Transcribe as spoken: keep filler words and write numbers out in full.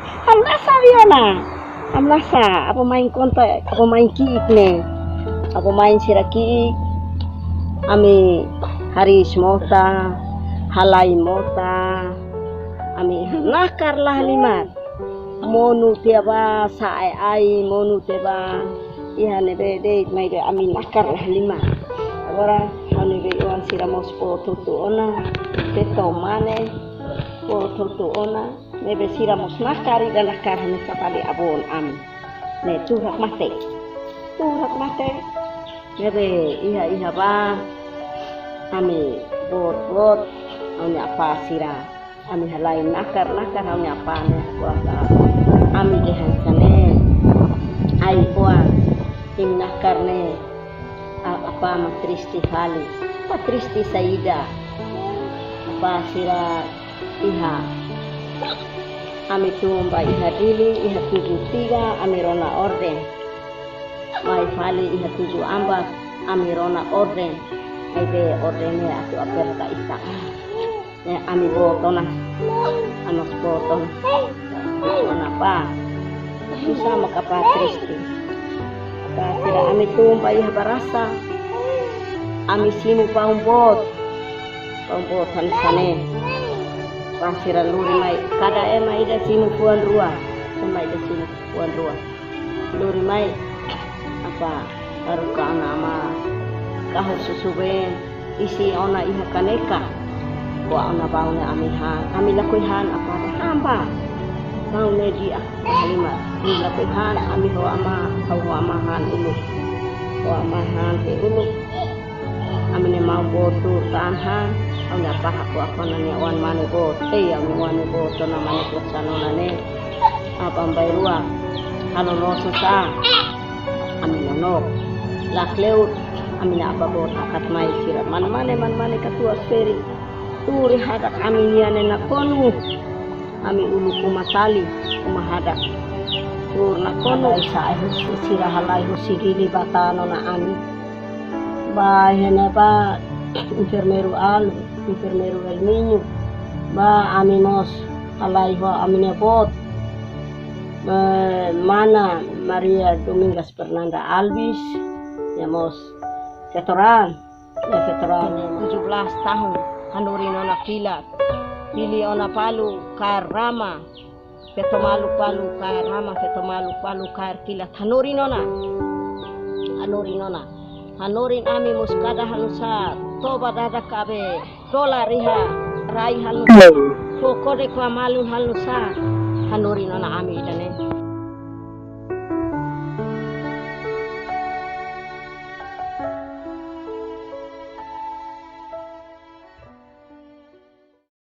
Hamnasa, Fiona. Hamnasa, avó-main konta, avó-main ki'ik ne'e. Avó-main sira ki'ik. Ami hariis mota, halai mota. Ami nakar la halimar. Monu tiha ba, sa'e ai, monu tiha ba. Iha ne'ebé de'it, maibé ami nakar la halimar. Agora, ha'u-nia bei-oan sira mós fó hotu ona, feto mane, fó hotu ona. Ne'ebé sira mós nakar ida, nakar hanesan fali avó-oan ami. Ne'e tuur hakmatek. Tuur hakmatek. Ne'ebé iha, iha ba, ami boot-boot, ha'u-nia apá sira. Ami halai nakar, nakar ha'u-nia apá ne'e, kuasa. Ami dehan hanesan ne'e. Ai, kuasa. Imi nakar ne'e. A-, apá mak triste fali. Apá triste saida? Apá sira iha. Ami tun ba iha Dili, iha Tujuh Tiga, ami rona orden. Mai fali iha Tujuh Ambas, ami rona orden. Maibé orden ne'e atu aperta ita. Ne'e ami boot ona. Ami mós boot ona. Boot ona apá. Susar maka apá triste. Apá sira, ami tun ba iha Barasa. Ami simu paun boot. Paun boot hanesan ne'e. Apá sira lori mai. Kada ema ida simu fuan rua. Ema ida simu fuan rua. Lori mai, apá, haruka ona amá, kahur susubeen, isi ona iha kaneka. Ko'a ona paun ne'e ami han, ami lakohi han, apá, han ba. Paun ne'e di'ak, lima. Ami lakohi han, ami ho amá, ha'u ho amá han uluk. Ho amá han tiha uluk. Ami-nia maun boot tuur tan han, ha'u-nia apá hakfodak ona nia oan mane boot. Ei, ami oan mane boot, ona mane boot sana ona ne'e. Apá mak bai rua, halo loos sá. Ami nonook. Lakleur, ami-nia apá boot hakat mai sira. Mane-mane, mane-mane katuas ferik. Tuur hadak ami-nia ne'e nakonu. Ami uluk uma tali, uma hadak. Tuur nakonu. Sa'e husi sira halai husi Dili ba tan ona ami. Ba iha ne'ebá enfermeiru Alu, enfermeiru Hermínio. Ba ami mós halai ho ami-nia boot. Eh, mana Maria Domingas Fernanda Alves, nia mós veteran, nia veteran. Tujuh belas tahun, hanorin ona kilat. Pili ona palu, kaer rama. Feto maluk palu kaer rama, feto maluk palu kaer kilat. Hanorin ona. Hanorin ona. Hanorin ami mós kada halo sá, toba dada kabe, dolar iha rai halo. Fó kode kua malu halo sá. Hanorin ona ami ida-ne'e.